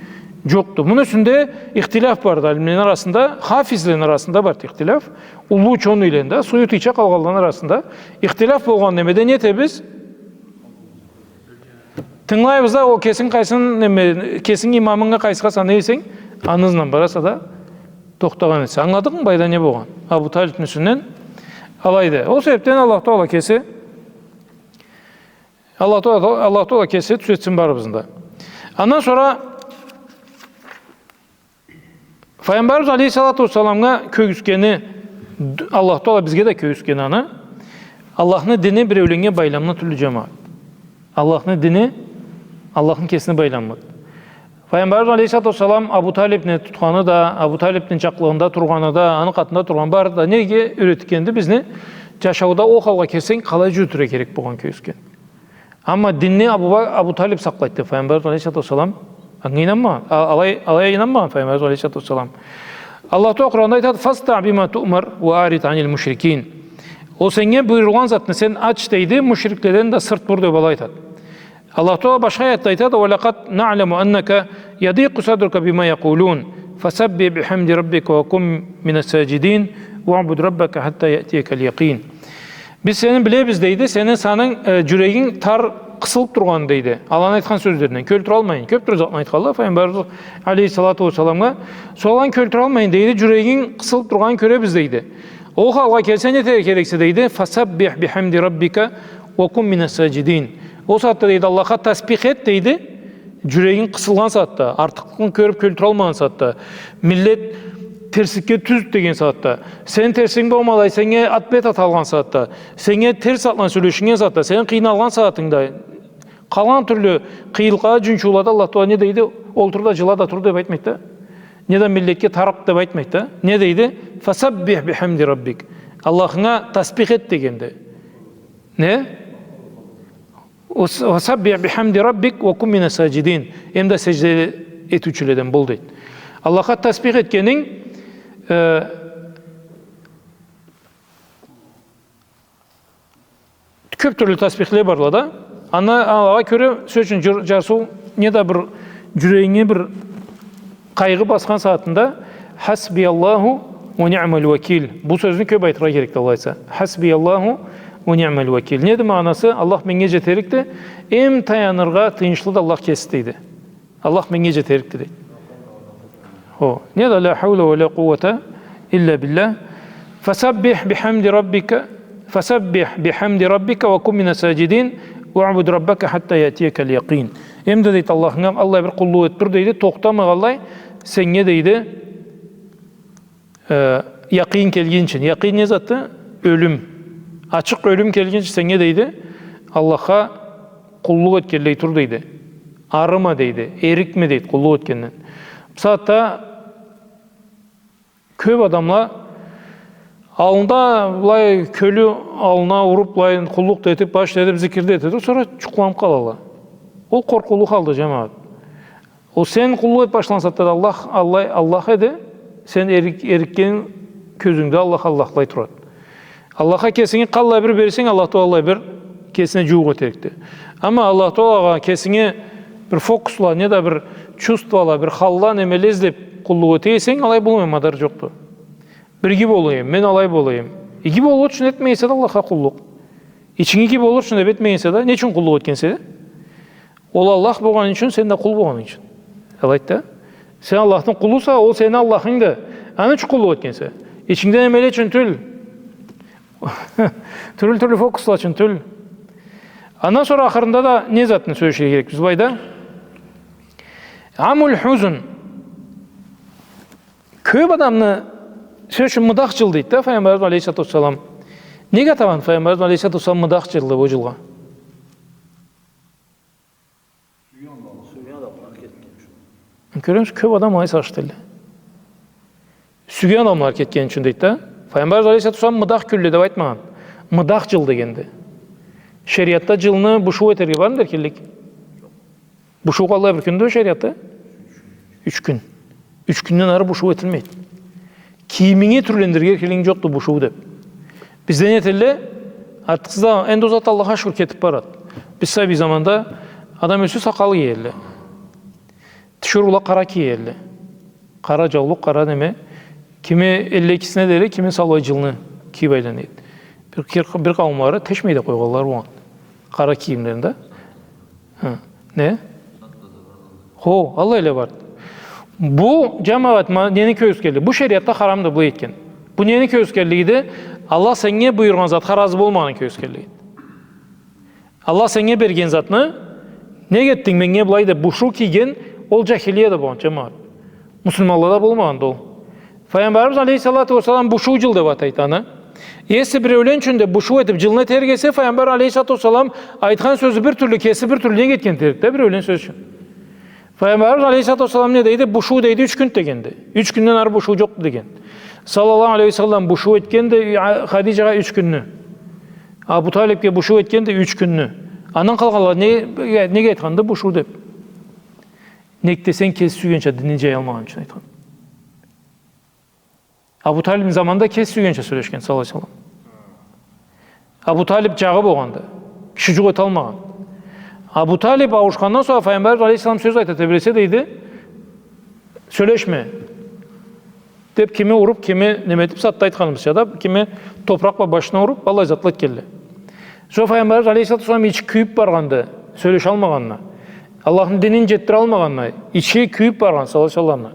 джокъду. Муну юсюнде ихтиляф барды алимлени арасында, хафизлени арасында барды ихтиляф. Уллу учёныйлени да, Суютийча къалгъанланы арасында ихтиляф болгъан немеде не этебиз? Тынгылайбыз да, ол кесинг къайсын, неме, кесинг имамынга къайсыгъа санай эсенг, аны ызындан бараса да, тохтагъан этсе. Ангыладынгмы былайда не болгъан? Абу Талибни юсюнден алайды. Ол себебден Аллах Тааля кеси, Аллах Тааля, Аллах Тааля кеси тюзетсин барыбызны да. Андан сора Файгъамбарыбыз алейхиссалату уассаламгъа кёргюзтгени, д-, Аллах Тааля бизге да кёргюзтгени аны, Аллахны дини биреуленнге байламлы тюлдю, джамагъат. Аллахны дини, Аллахны кесине байламлыды. Файгъамбарыбыз алейхиссалату уассалам Абу Талибни тутханы да, Абу Талибни джакълыгъында тургъаны да, аны къатында тургъан бары да неге юретгенди? Бизни джашауда ол халгъа келсенг, къалай джюрютюрге керек болгъанын кёргюзтген. Амма динни Абу Ба-, Абу Талиб сакълайды, Файгъамбарыбыз алейхиссалату уассалам анга ийнанмагъан, а-, алай, алай ийнанмагъан Файгъамбарыбыз алейхиссалату уассалам. Аллах Тааля Къуранда айтады: «Фастаъ бима туъмар уа аърид анил мушрикин». Ол сеннге буюрулгъан затны сен ач, дейди, мушрикледен да сырт бур деб алай айтады. Аллах Тааля башха аятда айтады: «Уа лакъад наъламу аннака ядикъу садрука бима якъулун, фасаббих бихамди раббика уа кун минас саджидин, уаъбуд раббака хатта яътиякал якъин». Биз сени билебиз, дейди, сени санынг, э, джюрегинг тар, къысылыб тургъанын, дейди. Аланы айтхан сёзлеринден кёлтюралмайын. Кёб тюрлю затны айтханла Файгъамбарыбыз алейхиссалату уассаламгъа. Сора аланы кёлтюралмайын, дейди, джюрегинг къысылыб тургъанын кёребиз, дейди. Ол халгъа келсе не этерге керексе, дейди, «Фасаббих бихамди раббика уа кун минас саджидин». Ол сагъатда, дейди, Аллахха тасбих эт, дейди. Джюрегинг къысылгъан сагъатда, артыкълыкъны кёрюб кёлтюралмагъан сагъатда, миллет терсликге тюзюд деген сагъатда, сен терсинг болмай, сеннге ат-бет аталгъан сагъатда, сеннге терс затланы сёлешиннген сагъатда, сен къыйналгъан сагъатынгда, къалгъан тюрлю къыйынлыкъла, джунчуулада Аллах Тааля не дейди? Олтур да джыла да тур деб айтмайды да. Не да миллетге тарыкъ деб айтмайды да. Не дейди? «Фасаббих бихамди раббик». Аллахынга тасбих эт дегенди. Не? «Ва-, васаббих бихамди раббик ва кун минас саджидин». Эм да сежде этиучюледен бол, дейди. Аллахха тасбих этгенинг, э, кёб тюрлю тасбихле барла да. Ана, алагъа кёре, сёз ючюн, джар-, джарсыу, не да бир джюрегинге бир къайгъы басхан сагъатында «Хасбияллаху ва ниъмал вакил». Бу сёзню кёб айтыргъа керекди, алай айтса. «Хасбияллаху ва ниъмал вакил». Неди магъанасы? Аллах меннге джетерикди, эм таяныргъа тыйыншлыды Аллах кеси, дейди. Аллах меннге джетерикди, дейди. Хо, не да «Ла хаула ва ла къуввата илля билля». «Фасаббих бихамди раббика, фасаббих бихамди раббика ва кун минас саджидин, уаъбуд раббака хатта яътиякал якъин». Эм да, дейди, Аллахынга аллай бир къуллукъ этиб тур, дейди, тохтамагъанлай сеннге, дейди, э, якъин келгинчи. Якъин не затды? Ёлюм. Ачыкъ ёлюм келгинчи сеннге, дейди, Аллахха къуллукъ этгенлей тур, дейди. Арыма, дейди, эрикме, дейди, къуллукъ этгенден. Бусагъатда Кёп адамла аллында былай кёлю аллына уруп, былай къуллукъ да этип, баш да этип, зикир да этеди, сора джукъланып къалалла. Ол къоркъуулу халды, джамагъат. Ол сен къуллукъ этип башлагъан сагъатда да Аллах, Аллах, Аллах эди, сен эрик-, эрикген кёзюнгде Аллах Аллахлай турады. Аллахха кесинги къаллай бир берсенг, Аллах Тааля аллай бир кесине джууукъ этерикди. Амма Аллах Таалягъа кесинги бир фокусла, неда бир чувствола, бир халла, немеле излеп къуллукъ эте эсенг, алай болмай мадар джокъду. Бир иги болайым, мен алай болайым. Иги болур ючюн этмей эсе да Аллахха къуллукъ. Ичинги иги болур ючюн деп этмей эсе да, не ючюн къуллукъ этгенсе да? Ол Аллах болгъаны ючюн, сен да къул болгъанынг ючюн. Алайды да. Сен Аллахны къулуса, ол сени Аллахынгды. Аны ючюн къуллукъ этгенсе. Ичингде немеле ючюн тюл. Тюрлю-тюрлю фокусла ючюн тюл. Андан сора ахырында да не затны сёлеширге керекбиз былайда? Амул хузн. Кёп адамны, сёз ючюн, мыдах джыл дейди да Файгъамбарыбыз алейхиссалату уассалам. Неге атагъан Файгъамбарыбыз алейхиссалату уассалам мыдах джылы бу джылгъа? Кёремисиз, кёп адам алай сагъыш этелле. Сюйген адамлары кетгени ючюн дейди да. Файгъамбарыбыз алейхиссалату уассалам мыдах кюнле деп айтмагъан. Мыдах джыл дегенди. Шериатда джылны бушуу этерге бармыды эркинлик? Бушуу къаллай бир кюндю шериатда? Юч кюн. Юч кюнден ары бушуу этилмейди. Кийиминги тюрлендирирге эркинлигинг джокъду бушуу деп. Бизде не этелле? Артыкъсыз да, энди ол зат, Аллахха шукур, кетип барады. Биз сабий заманда адам ёссе, сакъал киелле. Тиширыула къара киелле. Къара джаулукъ, къара неме. Кими элли экисине дери, кими саулай джылны кийип айлана эди. Бир, бир, бир къауумлары тешмей да къойгъанла болгъан. Къара кийимлерин да. Хы. Не? Хо, аллайла барды. Бу, джамагъат, ма-, нени кёргюзгенлиги? Бу шериатда харамды бу этген. Бу нени кёргюзгенлигиди? Аллах сеннге буюргъан затха разы болмагъанын кёргюзгенлигиди. Аллах сеннге берген затны, неге этдинг меннге былай деп, бушуу кийген, ол джахилияда болгъан, джамагъат. Муслиманлада болмагъанды ол. Файгъамбарыбыз алейхиссалату уассалам бушуу джыл деп атайды аны. Если биреулен ючюн да бушуу этип джылны этерге эсе, Файгъамбар алейхиссалату уассалам айтхан сёзю бир тюрлю, кеси бир тюрлю, неге этген этерикди да биреулен сёз ючюн? Файгъамбарыбыз алейхиссалату уассалам не дейди? Бушуу дейди, юч кюн дегенди. Юч кюнден ары бушуу джокъду деген. Саллаллаху алейхи ва саллам бушуу этгенди, а, Хадиджагъа юч кюнню. Абу Талибге бушуу этгенди юч кюнню. Андан къалгъанла не, неге айтханды бушуу деп? Нек десенг, кеси сюйгенча динни джаялмагъаны ючюн айтхан. Абу Талибни заманында кеси сюйгенча сёлешген, саллаллаху алейхи ва саллам. Абу Талиб джагъы болгъанды. Киши джукъ эталмагъан. Абу Талиб ауушхандан сора Файгъамбарыбыз алейхиссалам сёз айта тебресе дейди, сёлешме. Деп кими уруп, кими неме этип, сагъатда айтханыбызча да, кими топуракъ бла башына уруп, аллай затла этгенле. Сора Файгъамбарыбыз алейхиссалату уассалам ичи кюйюп баргъанды, сёлеше алмагъанына. Аллахны динин джетдире алмагъанына, ичи кюйюп баргъан, саллаллаху алейхи ва саллам.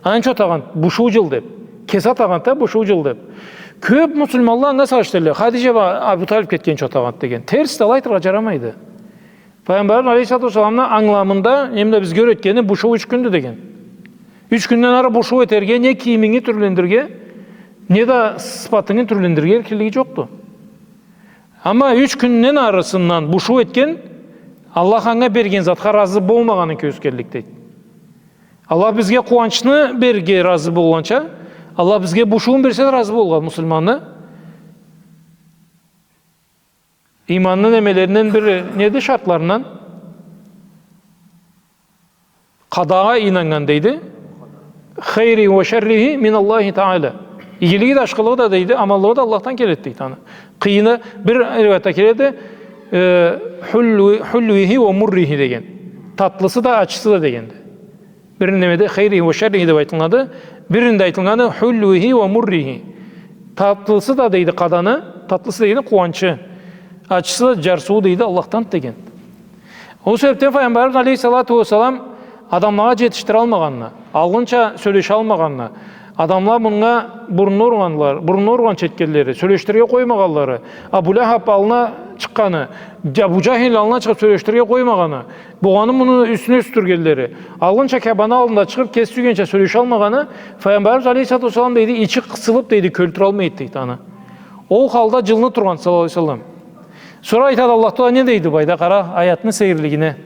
Аны ючюн атагъан бушуу джыл деп. Кеси атагъан да бушуу джыл деп. Кёп муслиманла анга сагъыш этелле. Хадиджа бла Абу Талиб кетгенча атагъан деген. Терсди, алай айтыргъа джарамайды. Файгъамбарыбыз алейхиссалату уассаламны ангыламында, неме да бизге юретгени бушуу юч кюндю деген. Юч кюнден ары бушуу этерге, не кийиминги тюрлендирирге, не да сыфатынгы тюрлендирирге эркинлиги джокъду. Амма юч кюнден арысындан бушуу этген, Аллах анга берген затха разы болмагъанын кёргюзгенлик дейди. Аллах бизге къууанчны берирге разы болгъанча, Аллах бизге бушуун берсе да разы болгъан муслиманны. Ийманны немелеринден бири неди, шартларындан? Къадагъа ийнаннган дейди. Хайрихи ва шаррихи миналлахи таала. Игилиги да, ашхылыгъы да дейди, аманлыгъы да Аллахдан келеди дейди аны. Къыйыны, бир риуаятда келеди, э, хуллу-, хуллуихи ва муррихи деген. Татлысы да, ачысы да дегенди. Бир немеде хайрихи ва шаррихи деп айтылынады. Биринде айтылгъаны хуллуихи ва муррихи. Татлысы да дейди къаданы, татлысы дегени къууанчы. Ачысы да, джарсыуу дейди, Аллахдан деген. Ол себепден Файгъамбарыбыз алейхиссалату уассалам адамлагъа джетишдире алмагъанына, алгъынча сёлеше алмагъанына, адамла мунга бурунну ургъанла-, бурунну ургъанча этгенлери, сёлешдирирге къоймагъанлары, Абу Лахаб аллына чыкъгъаны, Абу Джахил аллына чыгъып сёлешдирирге къоймагъаны, бугъаны муну юсюне сюртюргенлери, алгъынча Каабаны аллында чыгъып, кеси сюйгенча сёлеше алмагъаны, Файгъамбарыбыз алейхиссалату уассалам дейди, ичи къысылып дейди, кёлтюре алмай эди дейди аны. Ол халда джылны тургъан, саллаллаху алейхи ва саллам. Сора айтады Аллах Таала, не дейди былайда, къара, аятны сейирлигине.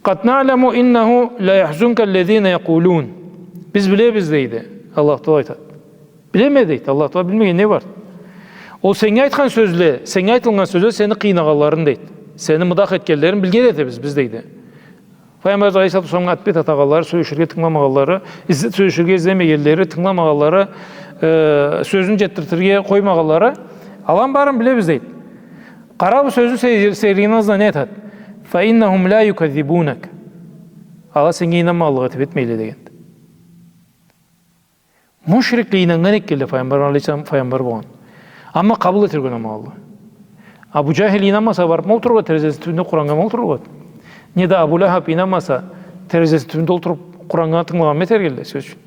Къад наъламу иннаху ла яхзунка аллазина якъулун. Биз билебиз, дейди. Аллах Тагъала айтады. Билеме, дейди. Аллах Тагъала билмеген не бар? Ол сеннге айтхан сёзле, сеннге айтылгъан сёзле сени къыйнагъанларынг, дейди. Сени мыдах этгенлеринг билген этебиз биз, дейди. Файгъамбарыбыз алейхиссалату уассаламгъа ат-бет атагъанлары, сёлеширге тынгыламагъанлары, изле-, сёлеширге излемегенлери, тынгыламагъанлары, э, сёзюн джетдиртирге къоймагъанлары, аланы барын билебиз, дейди. Къара, бу сёзню се-, сейиргенин ызына не айтады? «Фаиннахум ла юказзибунак». Ала сеннге ийнанмагъанлыкъ этиб этмейле дегенди. Мушрикле ийнаннган этгенле Файгъамбар алейхиссалам файгъамбар болгъанын. Амма къабыл этерге унамагъанла. Абу Джахил ийнанмаса, барыб ма олтурургъа, терезесини тюбюнде Къураннга ма олтурургъа? Не да Абу Лахаб ийнанмаса, терезесини тюбюнде олтуруб Къураннга тынгылагъан ма этер эдиле, сёз ючюн.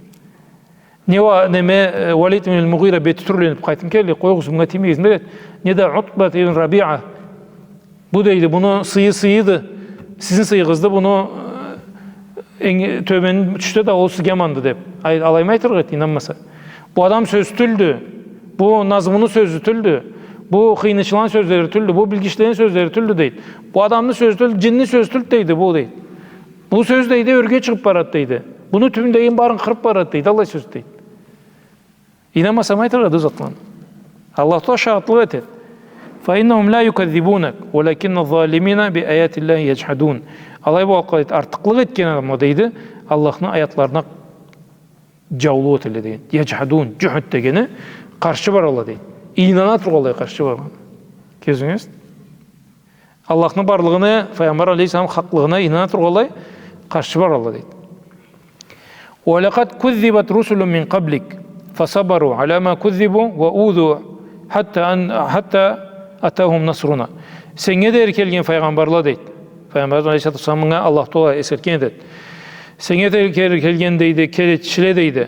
Не уа, неме, э, Уалид ибн аль-Мугъира бети тюрлениб къайтыб келди, къоюгъуз, мунга тиймегиз, ма этди. Не да Утбат ибн Рабиа, бу, дейди, муну сыйы сыйыды, сизни сыйыгъызды, муну, э, энг-, тёбен тюшсе да, ол сизге аманды, деб. Ай, алай ма айтыргъа эди, ийнанмаса. Бу адам сёз тюлдю, бу назмуну сёзю тюлдю, бу хыйнычыланы сёзлери тюлдю, бу билгичлени сёзлери тюлдю, дейди. Бу адамны сёзю тюлдю, джинни сёзю тюлдю, дейди, бу, дейди. Бу сёз, дейди, ёрге чыгъыб барады, дейди. Муну тюбюндегини барын къырыб барады, дейди. Аллай сёз, дейди. Ийнанмаса, ма айтыргъа эди ол затланы. Аллах Тагъала шагъытлыкъ этеди. «Фаиннахум ла юказзибунак, валакинна залимина би аятиллахи яджхадун». Алай бу халкъла, дейди, артыкълыкъ этген адамла, дейди, Аллахны аятларына джаулукъ этелле, дейди. Яджхадун, джухуд дегени, къаршы баралла, дейди. Ийнана тургъанлай къаршы баралла. Кёрдюгюз? Аллахны барлыгъына, Файгъамбар алейхиссалам хакълыгъына ийнана тургъанлай къаршы баралла, дейди. «Ва лакъад куззибат русулун мин къаблик, фасабару аля ма куззибу ва узу хатта ан-, хатта атахум насруна». Сеннге дери келген файгъамбарла, дейди. Файгъамбар алейхиссалату уассаламгъа Аллах Тагъала эсгертген этеди. Сеннге дери кел-, келген, дейди, келечиле, дейди.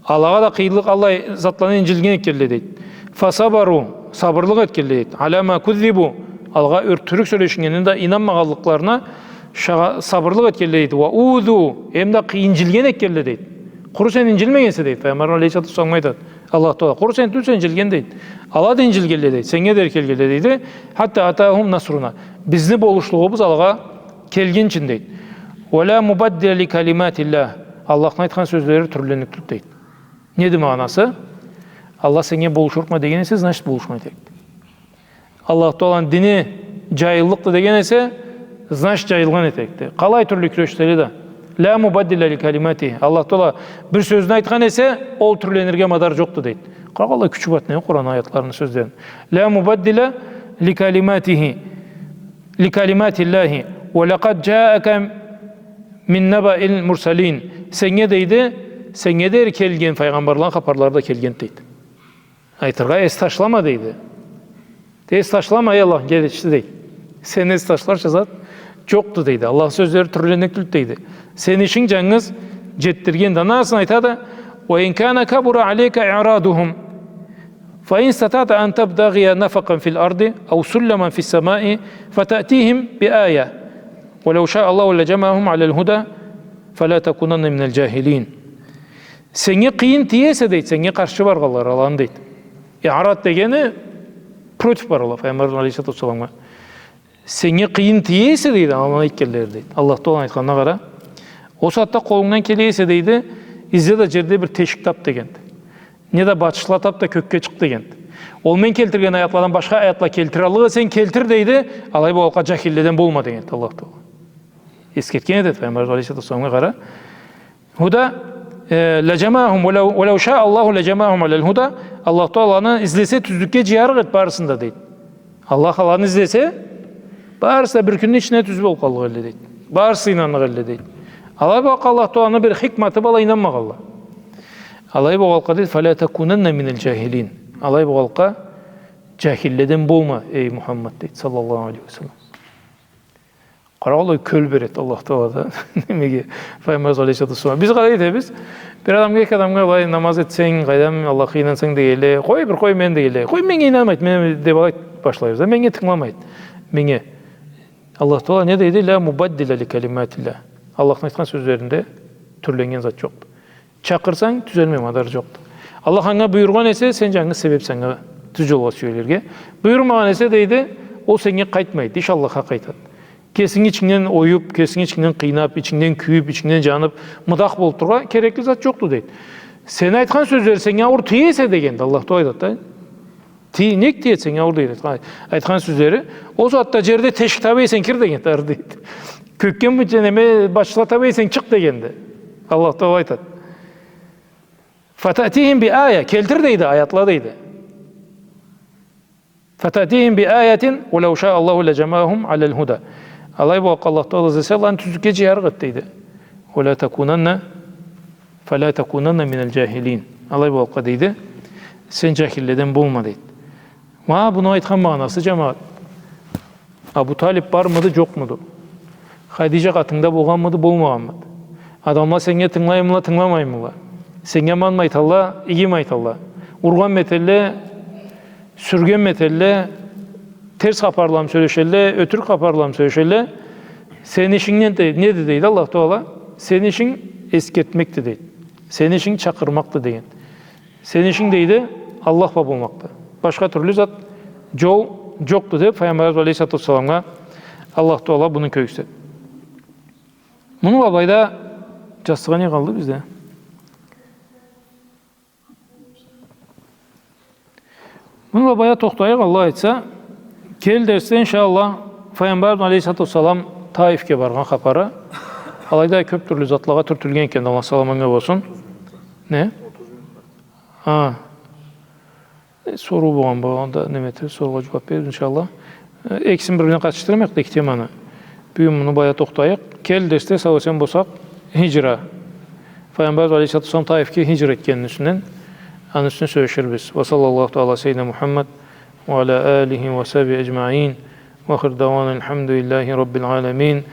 Алагъа да къыйынлыкъ, аллай затланы, инджилген этгенле, дейди. «Фасабару», сабырлыкъ этгенле, дейди. «Аля ма куззибу», алагъа ёртюрюк сёлешиннгенин да ийнанмагъанлыкъларына шагъа-, сабырлыкъ этгенле, дейди. «Ва узу», эм да къы-, инджилген этгенле, дейди. Къуру сен инджилмегенсе, дейди. Файгъамбар алейхиссалату уассаламгъа айтады Аллах Тагъала. Къуру сен тюлсе инджилген, дейди. Ала да инджилгенле, дейди. Сеннге дери келгенле, дейди. «Хатта атахум насруна». Бизни болушлугъубуз алагъа келгинчи, дейди. «Ва ла мубаддила ли калиматиллах». Аллахны айтхан сёзлери тюрленнги тюлдю, дейди. Неди магъанасы? Аллах сеннге болушурукъма деген эсе, значит, болушхан этерикди. Аллах Тагъаланы дини джайыллыкъды деген эсе, значит, джайылгъан этерикди. Къалай тюрлю кюрешселе да. «Ла мубаддила ли калиматихи». Аллах Тагъала бир сёзню айтхан эсе, ол тюрленирге мадар джокъду, дейди. Къарагъыз, Аллах кючю барды не Къуран аятларыны, сёзлерини. «Ла мубаддила ли калиматихи, ли калиматиллахи, ва лакъад джаака мин набаил мурсалин». Сеннге, дейди, сеннге дери келген файгъамбарланы хапарлары да келгенди, дейди. Айтыргъа, эс ташлама, дейди. Эс ташлама, эй Аллахны келечиси, дейди. Сен эс ташларча зат джокъду, дейди. Аллахны сёзлери тюрленнги тюлдю, дейди. Сени ишинг джангыз джетдиргенди. Андан сора айтады: «Ва ин кана кабура алейка ирадухум, фа ин истатаъта ан табтагъия нафакъан фил арди, ау сулламан фис самаи, фатаътихим би ая. Ва лау шаа Аллаху ла джамаахум аляль худа, фа ла такунанна миналь джахилин». Сеннге къыйын тие эсе, дейди, сеннге къаршы баргъанлары аланы, дейди. Ирад дегени против баргъанла, Файгъамбар алейхиссалату уассаламгъа. Сеннге къыйын тие эсе, дейди, аланы этгенлери, дейди. Аллах Тагъаланы айтханына къара. Ол сагъатда къолунгдан келе эсе, дейди, изле да джерде бир тешик таб дегенди. Не да батышла таб да кёкге чыкъ дегенди. Ол мен келтирген аятладан башха аятла келтираллыкъ эсенг, келтир, дейди. Алай бу халкъгъа джахилледен болма дегенди Аллах Тагъала. Эсгертген этеди Файгъамбар алейхиссалату уассаламгъа къара. Худа, э, ла джамаахум, ва лау, ва лау шаа Аллаху ла джамаахум аляль худа, Аллах Тагъала аланы излесе, тюзлюкге джыярыкъ эди барысын да, дейди. Аллах аланы излесе, барысы да бир кюнню ичинде тюз болуб къаллыкъ эдиле, дейди. Барысы ийнанныкъ эдиле, дейди. Алай бу халкъгъа Аллах Тагъаланы бир хикматы бла ийнанмагъанла. Алай бу халкъгъа, дейди, фа ла такунанна миналь джахилин. Алай бу халкъгъа джахилледен болма, эй Мухаммад, дейди, саллаллаху алейхи ва саллам. Къарагъыз, кёл береди Аллах Тагъала да немеге, Файгъамбар алейхиссалату уассалам. Биз къалай этебиз? Бир адамгъа, эки адамгъа былай намаз этсенг, къайдам, Аллахха ийнансанг дегенлей, къой, бир къой мени дегенлей. Къой, меннге ийнанмайды, мен, деб алай башлайбыз да, меннге тынгыламайды. Меннге. Аллах Тагъала не дейди? Ла мубаддила ли калиматиллах. Аллахны айтхан сёзлеринде тюрленнген зат джокъду. Чакъырсанг, тюзелмей мадар джокъду. Аллах анга буюргъан эсе, сен джангыз себеб санга тюз джолгъа сюелирге. Буюрмагъан эсе, дейди, ол сеннге къайтмайды, иш Аллахха къайтады. Кесинги ичингден оюб, кесинги ичингден къыйнаб, ичингден кюйюб, ичингден джаныб, мыдах болуб турургъа керекли зат джокъду, дейди. Сени айтхан сёзлери сеннге ауур тие эсе дегенди, Аллах Тагъала айтады да. Ти-, нек тиеди сеннге ауур дегенди, айтхан, айтхан сёзлери. Ол сагъатда джерде тешик таба эсенг, кир дегенди, ары дейди. Кёкге бу джа-, неме, башчыла таба эсенг, чыкъ дегенди. Аллах Тагъала айтады. «Фататихим би ая», келтир дейди, аятла дейди. «Фататихим би аятин, уа лау шаа Аллаху ла джамаахум аляль худа». Алай болгъан Аллах Тагъала излесе, аланы тюзлюкге джыярыкъ эди дейди. «Уа ла такунанна, фа ла такунанна миналь джахилин». Алай болгъан дейди. Сен джахилледен болма дейди. Ма буну айтхан магъанасы, джамагъат. Абу Талиб бармыды, джокъмуду? Хадиджа къатынгда болгъанмыды, болмагъанмыды? Адамла сеннге тынгылаймыла, тынгыламаймыла? Сеннге аманмы айталла, игими айталла? Ургъанмы этелле, сюргенми этелле, терс хапарламы сёлешелле, ётюрюк хапарламы сёлешелле? Сени ишинг не де-, неди дейди Аллах Тагъала? Сени ишинг эсгертмекди дейди. Сени ишинг чакъырмакъды деген. Сени ишинг, дейди, Аллах бла болмакъды. Башха тюрлю зат, джол джокъду, деб, Файгъамбарыбыз алейхиссалату уассаламгъа Аллах Тагъала буну кёргюзтеди. Муну бла былайда джазсыгъа не къалды бизде? Муну бла былайда тохтайыкъ, Аллах айтса, келир дерсде, иншаллах, Файгъамбарыбыз алейхиссалату уассалам Таифге баргъан хапары. Алайда кёб тюрлю затлагъа тюртюлген экен, Аллах саламы анга болсун. Не? Ха. Э, соруу болгъан, болгъанда неме этербиз, соруугъа джууаб берирбиз, иншаллах. Э, экисин бир-бирине къатышдырмайыкъ да эки теманы. Бюгюн муну былайда тохтайыкъ. Келир дерсде, сау-эсен болсакъ, хиджра. Файгъамбарыбыз алейхиссалату уассалам Таифге хиджра этгенини юсюнден, аны юсюнден сёлеширбиз. Уа саллаллаху тагъала ала сайидина Мухаммад уа ала алихи уа сахбихи аджмаин. Уа ахиру дагъуана альхамдулиллахи раббиль алямин.